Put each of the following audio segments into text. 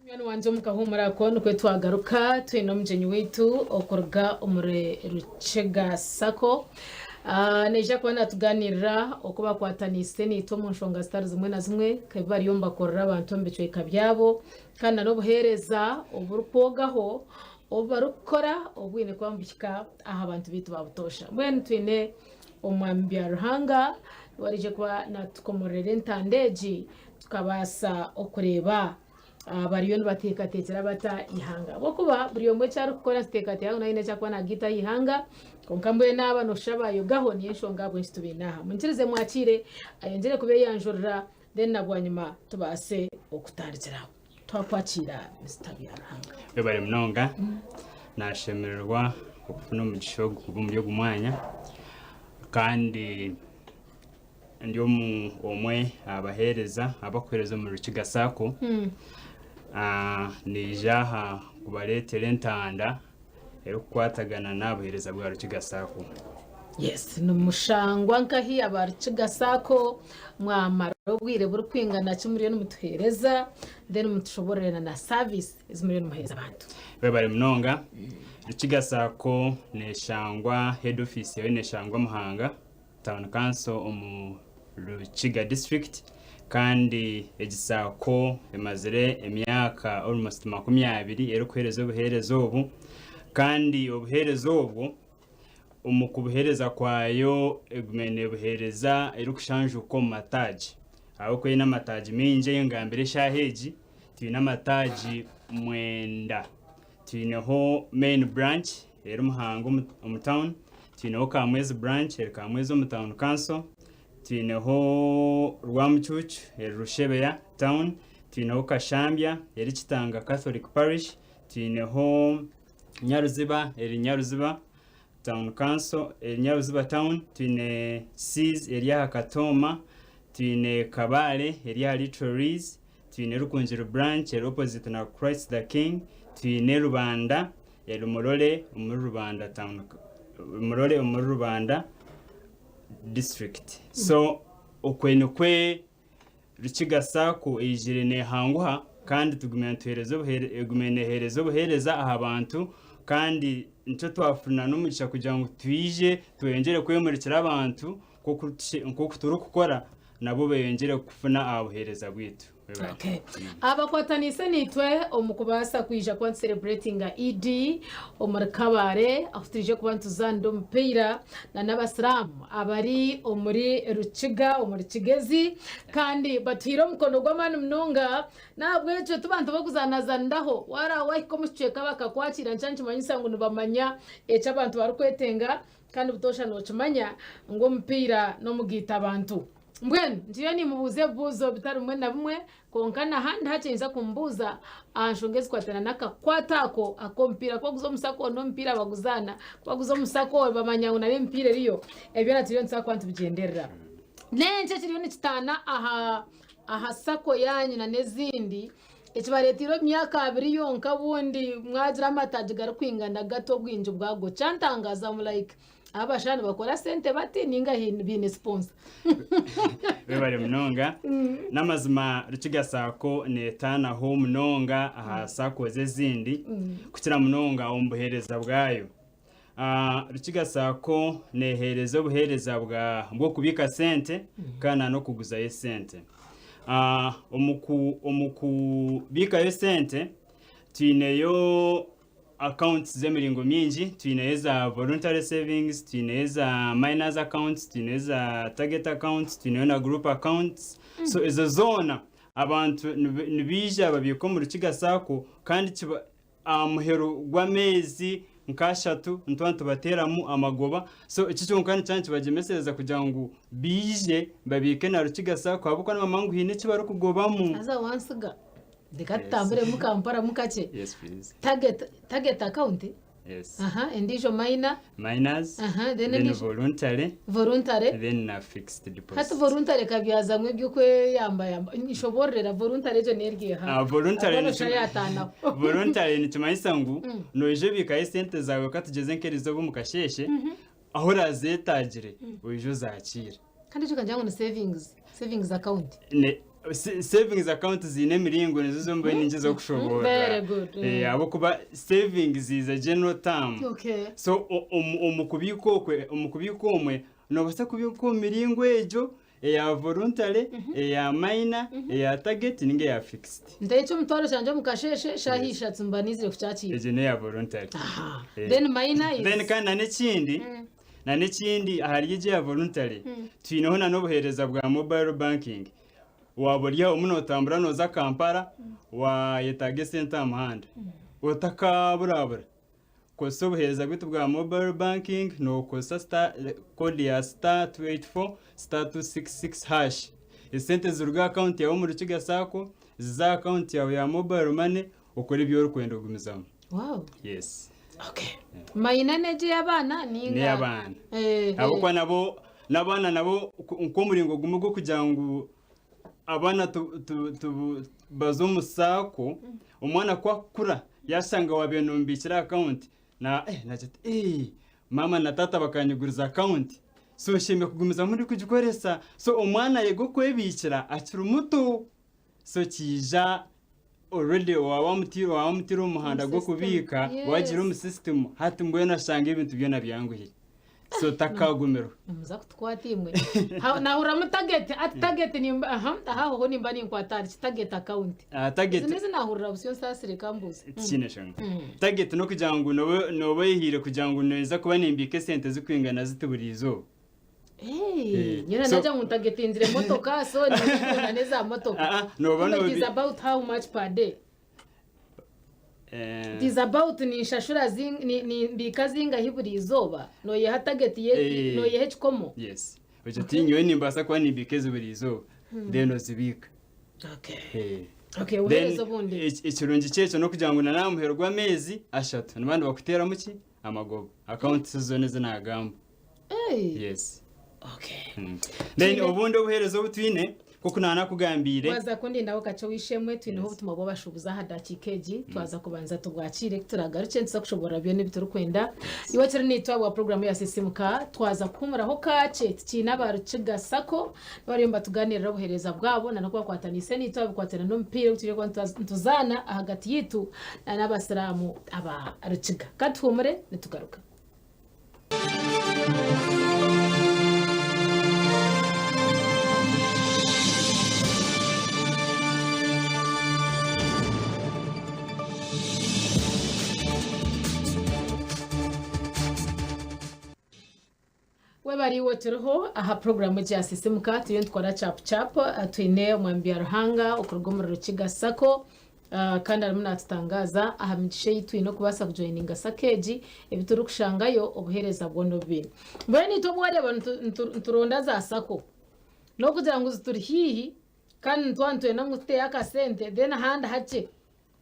Munywani wangye omu kahuumuro ako nikwo twagaruka twine omugyenyi waitu okuruga omuri Rukiga Sacco. Naija kuba natuganirira oku bakwataniise naitwe omu nshonga zitari zimwe na zimwe nka ebi bariyo nibakorera abantu omu bicweka byabo kandi na n'obuheereza oburikwogaho obu barikukora obwine kuba nibuhika aha bantu baitu ba butoosha. Mbwenu twine Omwami Byaruhanga niwe araije kuba natukomororera entanda egi tukabaasa okureeba bariyo nibateekateekyera bata eihanga. Ahabw'okuba buri omwe eki arikukora nituteekateeka ngu nawe haine eki arikuba nagaita aha ihanga, kwonka mbwenu aba nooshusha baayogaho niyo enshonga ahabw'enki tubaine aha. Munyikirize mwakiire ayongyere kubeeyanjurira then na bwanyima tubaase okutandikira aho. Twakwakiira Mister Byaruhanga. Webare munonga nashemererwa okufuna omugisha ogu kuba omuri ogu mwanya kandi Ndi omu omwe aha baheereza abarikuheereza omuri Rukiga Sacco. Naija aha kubareetera entanda erikukwatagana n'aha buheereza bwa Rukiga Sacco. Yes, nimushangwa nkahi aba Rukiga Sacco mwamara obwire burikwingana ki muriyo nimutuheereza then mutushobororere na na service ezi muriyo nimuheereza abantu. Webare munonga. Rukiga Sacco neshangwa head office yayo neshangwa Muhanga. Town Council omu Rukiga District kandi egi SACCO emazire emyaka almost 20 erikuheereza obuheereza obu kandi obuheereza obwo omu kubuheereza kwayo egumiire nebuheereza erikushanjuka omu mataagi ahabw'okuba eine amataagi maingi ei ngambire eshaaha egi twine amataagi mwenda twineho main branch eri Muhanga omu town, twineho Kamwezi branch eri Kamwezi omu town council, twineho Rwamucuucu eri Rushebeya town, twineho Kashambya eri Kitanga Catholic parish, twineho Nyaruziba eri Nyaruziba town council eri Nyaruziba town, twine Kisiizi eri aha Katooma, twine Kabale eri aha Little Rees, twine Rukungiri branch eri opposite na Christ the King, twine Rubanda eri Murore omuri Rubanda town Murore omuri Rubanda district. So okwe nikwe Rukiga Sacco eijire nehanguha kandi tugumire nituhereza obuhere egumire nehereza obuhereza aha bantu kandi nikyo twafuna n'omugisha kugira ngu twije tweyongyere kwemurikira abantu nk'oku turikukora nabo beyongyere kufuna aha buheereza bwaitu. Okay. Abakwataniise naitwe omu kubaasa kwija kuba nitusereburetinga Eid omuri Kabale ahu twije kuba nituzaanira omupiira na n'abasiraamu abari omuri Rukiga omuri Kigezi kandi batuhaire omukono gw'amaani munonga n'ahabw'ekyo ti bantu b'okuzaanazaniraho waaraaba waahika omu kicweka bakakwakiira nikyo nikimanyisa ngu nibamanya eki abantu barikwetenga Kandi butoosha nookimanya ngu omupiira n'omugaita bantu. Mbwenu ngiyo nimubuuza ebibuuzo bitari bimwe na bimwe, kwonka n'ahandi hakye ninza kumubuuza aha nshonga ezikwatana n'akakwate ako ak'omupiira. Ku baguza omu sacco n'omupiira baguzaana, ku baguza omu sacco bamanya ngu n'emipiira eriyo. Ebyo byona turiyo nituza kuba nitubigyenderera. N'enki ekiriyo nikitaana aha aha sacco yaanyu n'ezindi Ekibareeteire omu myaka abiri yonka obundi mwagira amataagi garikwingana gata obwingi bwago kyantangaaza I'm like aba abashaija nibakora sente bati ninga baine sponsor. Webare munonga. N'amazima Rukiga Sacco neetaanaho munonga aha SACCOs ezindi kukira munonga omu buheereza bwayo. Rukiga Sacco neeheereza obuheereza bw'okubiika sente kandi n'okuguzayo esente. Omu kubiikayo esente twineyo accounts z'emiringo mingi, twineyo eza voluntary savings, twineyo eza minors accounts, twineyo eza target accounts, twineyo na group accounts. So ezo zoona abantu nibaija babiika omu Rukiga Sacco kandi Aha muheru gw'ameezi nk'ashatu nituba nitubateeramu amagoba. So eki kyonka nikiba nikibagyemesereza kugira ngu baije babiike na Rukiga Sacco ahabw'okuba nibamanya ngu haine eki barikugobamu. Haza wansiga reka tutambure mukamparamu kakye. Yes please. Target target account? Yes. Aha, endiijo minor? Minors, Aha, then then endiijo? voluntary, Voluntary. then na fixed deposit. Hati voluntary ekabyazamu eby'okweyambayamba. Nshoboororera voluntary egyo n'eri eha? Ah, voluntary Ahabw'okuba niki- noshusha yaataanaho. Voluntary nikimanyisa ngu noija obiikayo esente zaawe ka tugeze nk'erizooba omu kasheeshe, ahu orazeetaagire oije ozakiire. Kandi ekyo okagira ngu ni savings, savings account. Ne- Savings account ziine emiringo nizo zombi ningyeza kushoboorora. Very good. Eh, ahabw'okuba savings is a general term. Okay. So omu kubiika okwe, omu kubiika omwe noobaasa kubiika omu miringo egyo eya voluntary, eya minor, eya target ninga eya fixed. Nteekye omutwaro kyangye omu kasheeshe, shaaha ishatu mba niizire kukyakiira. Egyo n'eya voluntary. Aha. Eh. Then minor is. Then kandi na n'ekindi, na n'ekindi ahari egyo eya voluntary, twineho na n'obuheereza bwa mobile banking. Waaba ori aho nootambura nooza Kampala, waayetaaga esente aha muhanda, otakaburabura, kozesa obuheereza bwaitu bwa mobile banking, nookozesa star, code ya *284 *266 hash. Esente ziruga aha akawunti yaawe omu Rukiga Sacco, zize aha akawunti yaawe ya mobile money, okore ebi orikwenda ogumizamu. Wow. Yes. Okay. Mayina n'egyo ey'abaana ninga? N'ey'abaana. Eh, Ahabw'okuba nabo n'abaana nabo nk'omuringo gumwe gw'okugira ngu abaana tu- tu- tu- baze omu saako, omwana ku akukura yashanga waabaire noomubiikira akawunti, na eh, naagira ati eh, maama na taata bakanyiguriza akawunti, so nshemereire kugumizamu ndikugikoresa. So omwana ayega okwebiikira akiri muto. So kiija already waaba wamutiire waaba wamutiire omu muhanda Omu system. gw'okubiika, Yes. waagira omu system, hati mbwenu ashanga ebintu byona byanguhire. So takagumirwa. Nimuza kutukwata imwe. Ha- Nahuriramu target, ati target nimba aha, aha hoho nimba ninkwata ahari ki target account. Ah, target Ezi nizi nahurira busyo nsaasire kambuuze. tikiine nshonga. Target n'okugira ngu nooba nooba oyehiire kugira ngu noija kuba nimbiika esente zirikwingana ziti buri izooba. Hey, Eh, nyine so- nagira ngu ntagetinzire motoka so ningikunda n'eza motoka. Ah, ah, nooba It is noobi- about how much per day. Eh, It is about ninshashura zing- ni- ni- mbiika zingahi buri izooba noyeha target ye Eh. noyeha ekikomo. Yes. Ekyo ti nyowe nimbaasa kuba nimbiika ezi buri izooba. Then ozibiika. Okay. Eh. Okay, Then obuheereza obundi. ekirungi kyekyo n'okugira ngu na n'aha muheru gw'ameezi ashatu nibaba nibakuteeramu ki? Amagoba. Accounts zoona ezi naagamba. Hey. Yes. Okay. Then Twine- obundi obuheereza obu twine nk'oku naanakugambiire Waza kundindaho kakye ow'eishe-emwe twineho obutumwa bw'abashuubuzi aha dakiika egi twaza kubanza tubwakiire ku turagarukye nituza kushoboorora byona ebi turikwenda. Iwe okiri naitwe ahabwa puroguraamu ya Sisiimuka twaza kuhuumuraho kakye tukiine aba Rukiga Sacco bariyo nibatugaaniirira obuheereza bwabo na n'oku bakwataniise naitwe aha bikwatiraine n'omupiira ogu twine kuba nituzaana ahagati yaitu n'abasiraamu aba Rukiga. Ka tuhuumure nitugaruka. Webare iwe oturiho aha puroguramu egi ya Sisimuka turiyo nitukora chapu chapu twine omwami Byaruhanga okuruga omuri Rukiga Sacco Kandi arimu naatutangaaza aha migisha ei twine okubaasa kujoyininga sacco egi, ebi turikushangayo, obuheereza bwona obu baine. Mbwenu itwe obu waareeba nituronda za sacco, n'okugira ngu zituri haihi kandi nitwaba nitwenda ngu tuteyo akasente then ahandi hakye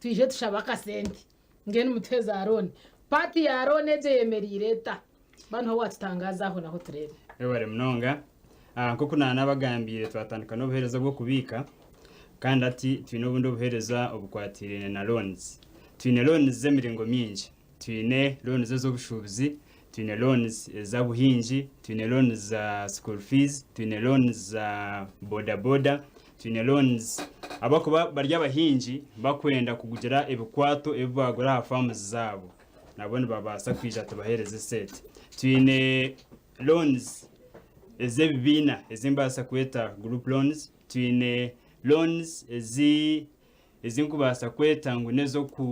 twije tushabe akasente mbwenu mutuhe za looni. Paati ya looni egyo eyemereire eta? Ba niho waatutangaaza aho naho tureebe. Webare munonga. Nk'oku naanabagambiire twatandika n'obuheereza bw'okubiika kandi hati twine obundi obuheereza obukwatiraine na loans. Twine loans z'emiringo mingi. Twine loans ez'obushuubuzi, twine loans ez'abuhingi, twine loans za school fees, twine loans za boda boda, twine loans abakuba bari abahingi bakwenda kugira ebikwato ebi baagura aha faamuzi zaabo nabo nibabaasa kwija tubaheereze esente. Twine loans ez'ebibiina ezi mbaasa kweta group loans, twine loans ezi ezi nkubaasa kweta ngu n'ez'oku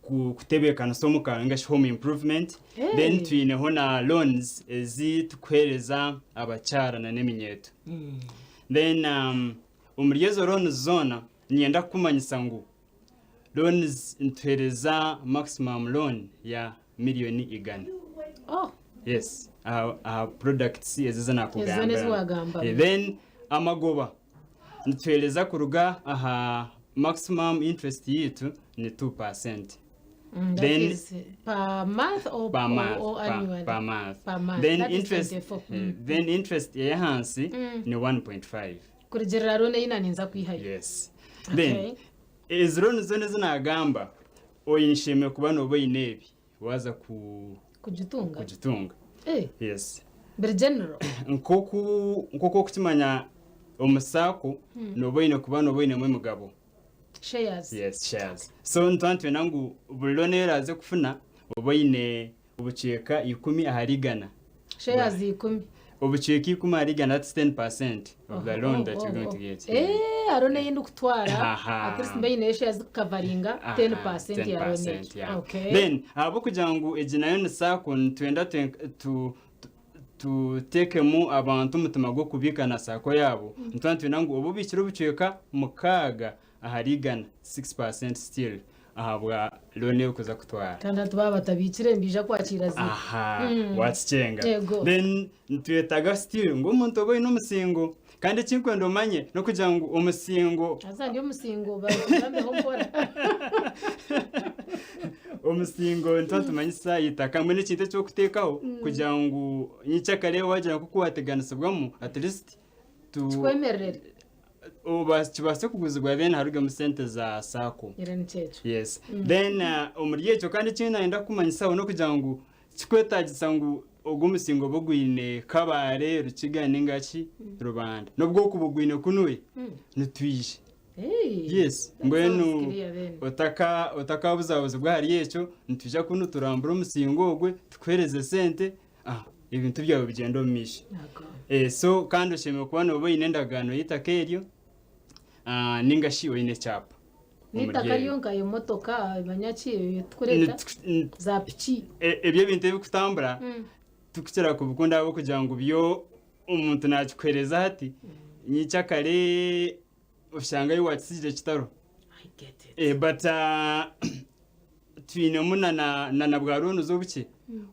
ku- kutebeekanisa omuka ninga shi home improvement Hey. then twineho na loans ezi tukuheereza abakyara na n'eminyeeto then um, omuri ezo loans zoona niinyenda kukumanyisa ngu Loans nituhereza maximum loan ya milioni igana. Oh. Yes, aha, aha products ezo Ezo zinakugambira. n'ezi wagamba. Eh, then amagoba nituhereza kuruga aha maximum interest yitu ni 2%. Mm, that Then- is per month or, per month, or, or per, annually? per month. Per month. Then That is interest, 24. eh, Mm. then interest eyahansi ni 1.5. Kurugiirira loan ei naninza kwihayo. Yes. Then ezi loan zoona ezi naagamba oine kuba nooba oine ebi waaza ku Kugitunga. kugitunga. Eh, Yes. biri general. Nk'oku nk'oku okukimanya Omu SACCO nooba oine kuba nooba oinemu emigabo. Shares. Yes, shares. So nituba nitwenda ngu buri loan ei oraaze kufuna obe oine obucweka ikumi ahari igana. Shares ikumi. Obucweka ikumi ahari igana that's 10% of the loan that you're going to get. Eh, hariho n'eyindi kutwara Aha. at least mbe nyine shares kukavaringa Aha, 10% ya loan 10%, egyo. yeah. Okay. Then ahabw'okugira ngu egi nayo ni SACCO nitwenda twe- tu tuteekemu abantu omutima gw'okubiika na SACCO yaabo, nituba nitwenda ngu obe obiikire obucweka mukaaga ahari igana, 6% still, ahabwa loan ei orikuza kutwara. Kandi hati baaba batabiikire nibaija kwakiira ziro. Aha, waakikyenga. Yego. Then nitwetaaga still ngu omuntu obe oine omusingo. Kandi eki ndikwenda omanye n'okugira ngu omusingo. Haza ndi omusingo bagambeho mpora. Omusingo nituba nitumanyisa eitaka mbwenu ekintu eki orikuteekaho kugira ngu nyekyakare waagira nk'oku waateganisibwamu at least tu Kikwemerere. kibaase kuguzibwa then harugemu sente za saako. Era nikyo ekyo. Yes. Then omuri ekyo kandi ekindi nayenda kukumanyisaho n'okugira ngu Tikikwetaagisa ngu ogwo omusingo obe ogwine Kabale, Rukiga ninga ki Rubanda. N'obu gwokuba ogwine kunuya, nitwija. Yes, mbwenu otaka otakabuzabuzibwa ahari ekyo, nitwija kunu turambure omusingo ogwe, tukuhereze sente, ah, ebintu byawe bigyende omu maisho. Eh, so kandi oshemereire kuba nooba oine endagaano y'eitaka eryo, ah, ninga shi oine ekyapa. N'eitaka ryonka, emotoka, manya ki ebitukureeta za piki. Ebyo ebintu ebikutambura tikukira kubikunda ahabw'okugira ngu byo omuntu naakikuheereza hati, nyekyakare oshanga ahi waakitsigire kitariho. But twinemu na bwa looni obukye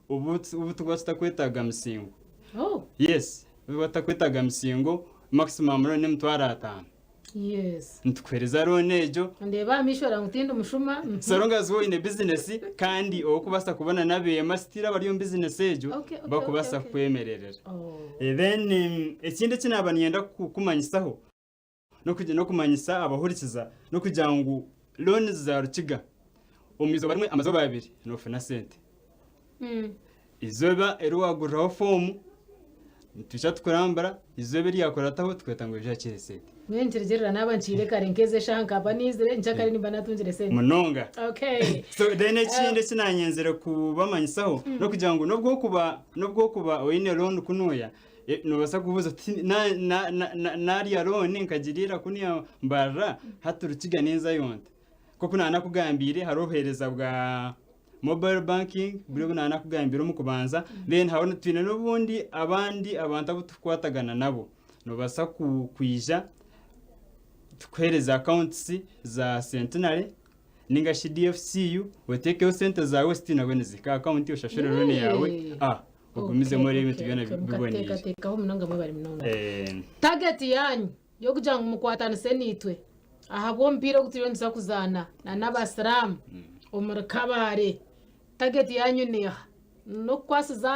obu turikuba tutakwetaaga misingo. Yes, obu turikuba tutakwetaaga misingo, maximum loan n'emitwaro ataano. Yes. Nitukuhereza loan egyo. Ndeeba aha maisho oranga ngu tindi mushuma. So long as oine bizinesi kandi orikubaasa kubona n'abeema still abari omu bizinesi egyo Okay, okay, bakubaasa okay, okay. kukwemererera. Oh. Eh, Then ekindi eki naaba niinyenda kukumanyisaho n'okugira n'okumanyisa abahurikiza n'okugira ngu loans za Rukiga omu izooba rimwe amazooba abiri noofuna sente. Eizooba eri waaguriraho foomu, nitwija tukurambura, eizooba eryakurataho tukweta ngu oije oyakiire sente. Mbwenu nikirugirira naaba nkiire kare nk'ezi eshaaha nkaba niizire, nkyakare nimba naatungire sente. Munonga. Okay. So then ekindi eki naanyenzire kubamanyisaho n'okugira ngu n'obu okuba n'obu okuba oine loan kunuuya, eh, noobaasa kubuuza oti na- na- na- na- naarya loan nkagiriira kunuya mbarira, hati Rukiga ninzayo nta? Nk'oku naanakugambiire hariho obuheereza bwa mobile banking buri obu naanakugambire omu kubanza then hariho twine n'obundi abandi abantu abu turikukwatagana nabo noobaasa kwija tukuheereze accounts za Centenary ninga shi DFCU oteekeho sente zaawe still nabwo nizihika aha account oshashure loan yaawe ah ogumizemu oreebe ebintu byona biboniire. Mukateekateekaho munonga mwebare munonga. Target yaanyu y'okugira ngu mukwatanise naitwe ahabw'omupiira ogu turiyo nituza kuzaana n'Abasiraamu omuri Kabale. Tageti yaanyu neeha? N'okukwasiza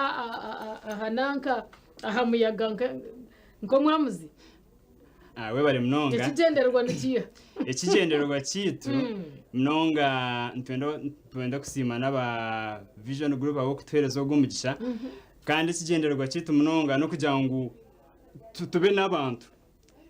aha nanka aha muyaga nk'omwamuzi? Ah, webale munonga. Ekigyendererwa nikiiha? Ekigyendererwa kyaitu munonga nitwenda nitwenda kusiima n'aba Vision Group ahabw'okutuheereza ogu omugisha. Kandi ekigyendererwa kyaitu munonga n'okugira ngu tube n'abantu.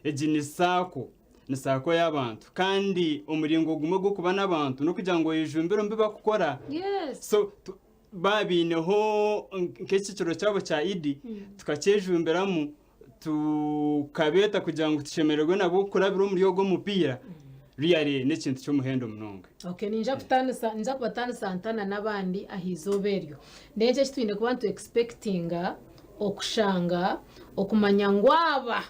Egi ni saako, ni saako y'abantu kandi omuringo gumwe gw'okuba n'abantu n'okugira ngu oyejumbire omu bi barikukora. Yes. So tu- baaba baineho nk'ekicuro kyabo kya Idi, tukakyejumbiramu tukabeeta kugira ngu tushemererwe nabo kurabira omuri ogwo omupiira, really n'ekintu ky'omuhendo munonga. Okay, ninja kutanisa ninja kubatanisa ntana n'abandi aha izooba eryo. N'enki eki twine kuba nitu expectinga okushanga okumanya ngu aba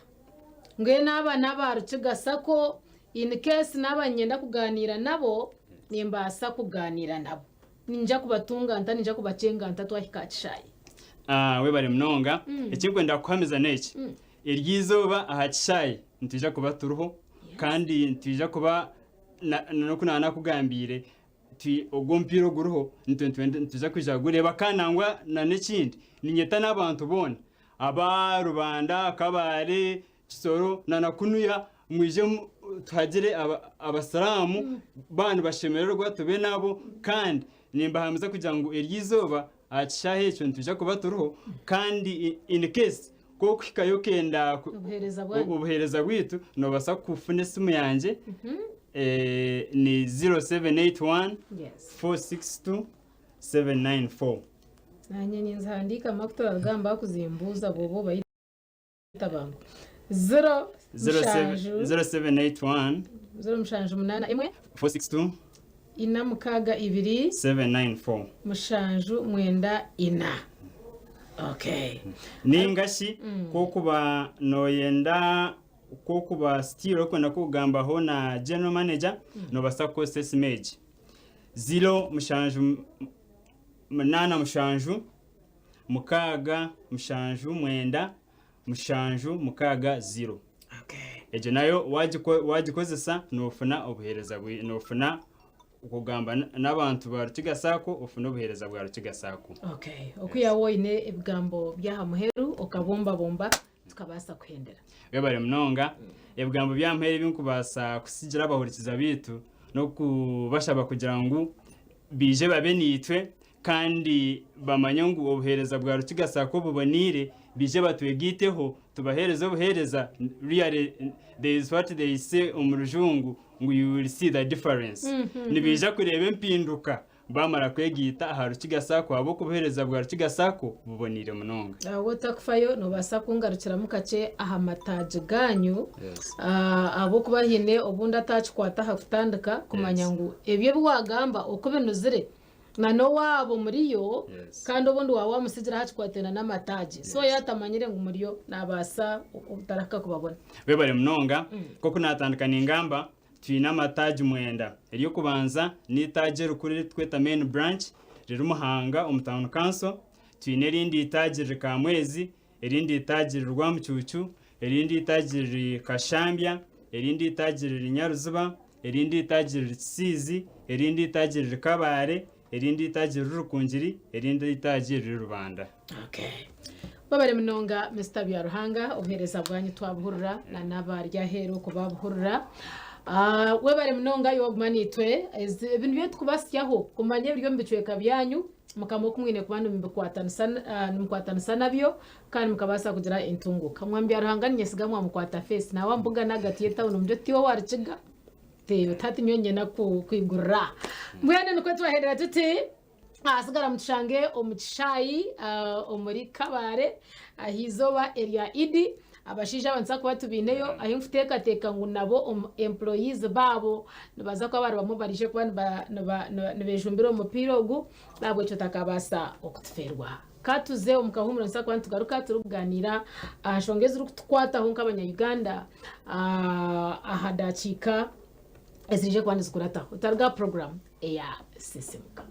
mbwenu aba n'aba Rukiga Sacco in case naaba niinyenda kugaaniira nabo nimbaasa kugaaniira nabo. Niinyija kubatunga nta, niinyija kubakyenga nta twahika aha kishaayi? Ah, webare munonga. Eki ndikwenda kukuhamiza n'eki. Eryo izooba aha kishaayi nitwija kuba turiho kandi nitwija kuba na- n'oku naanakugambiire Ti ogwo omupiira oguriho nitwe nituza kwija kugureeba kandi nangwa na n'ekindi niinyeta n'abantu boona aba Rubanda, Kabale, Kisoro na na kunuya mwije tuhagire abasiraamu baaba nibashemererwa tube nabo kandi nimbahamiza kugira ngu eryo izooba aha kishaayi ekyo nitwija kuba turiho kandi in case. Ku orikuhikayo okenda Obuheereza bwanyu. obuheereza bwaitu, noobaasa kufuna esimu yangye ni 0781 462 794. Nanye ninzihandiikamu aku turarugamba kuzimbuuza bwoba obayita bangu. Ziro mushanju. 0781 0781. 462. 4 6 2. 794. 7 9 4. Okay. Ninga shi ku orikuba nooyenda ku orikuba still orikwenda kugambaho na general manager, noobaasa kukozesa esimu egi, 0 7 8 7 6 7 9 7 6 0. Egyo nayo waagikozesa noofuna obuheereza noofuna kugamba n'abantu ba Rukiga Sacco ofune obuheereza bwa Rukiga Sacco. Okay. Okwihaho oine ebigambo by'aha muheru okabumbabumba tukabaasa kuhendera. Webare munonga. Ebigambo by'aha muheru ebi nkubaasa kutsigira abahurikiza baitu n'okubashaba kugira ngu baije babe naitwe Kandi bamanye ngu obuheereza bwa Rukiga Sacco buboneire, baije batwegaiteho tubaheereze obuheereza, really there is what they say omu rujungu ngu you will see the difference. Nibaija kureeba empinduka bamara kwegaita aha Rukiga Sacco ahabw'okuba obuheereza bwa Rukiga Sacco buboneire munonga. Waaba otakufayo noobaasa kungarukiramu kakye aha mataagi gaanyu ahabw'okuba haine obundi ataakikwata aha kutandika kumanya ngu ebyo ebi waagamba oku binuzire na n'owaabo muriyo kandi obundi waaba wamutsigira aha kikwataine n'amataagi so yaaba atamanyire ngu muriyo naabaasa obutarahika kubabona. Webare munonga. Nk'oku naatandika ningamba, twine amataagi mwenda. Ery'okubanza n'eitaagi erikuru eritukweta main branch riri Muhanga omu town council. Twine erindi itaagi riri Kamwezi, erindi itaagi riri Rwamucuucu, erindi itaagi riri Kashambya, erindi itaagi riri Nyaruziba, erindi itaagi riri Kisiizi, erindi itaagi riri Kabale, erindi itaagi riri Rukungiri, erindi itaagi riri Rubanda. Okay. Mwebare munonga Mister Byaruhanga obuheereza bwanyu twabuhurira na n'abari aheeru okwo babuhurira. Ah, webare munonga iwe waguma naitwe. Ezi- Ebi nibyo tukubasyaho kumanya ebiri omu bicweka byanyu Mukama oku mwine kuba nimukwatanisa nabyo kandi mukabaasa kugira entunguka. Mwami Byaruhanga ninyesiga mwamukwata face nawe wamubugana ahagati y'etawuni omugye oti tiiwe owarukiga oti hati nyowe niinyenda kwigurira. Mbwenu nikwo twahendera tuti ahasigara mutushange omu kishaayi omuri Kabale aha izooba erya Idi. Abashaija aba nituza kuba tubaineyo ahu nkuteekateeka ngu nabo omu employees baabo nibaza kuba bari bamwe baraije kuba nibejumbira omu mupiira ogu n'ahabw'ekyo otakabaasa okutufeerwa. Ka tuze omu kahuumuro nituza kuba nitugaruka turikugaaniira aha nshonga ezirikutukwataho nk'abanya Uganda aha dakiika eziraije kuba nizikurataho. Otaruga aha puroguraamu eya Sisimuka.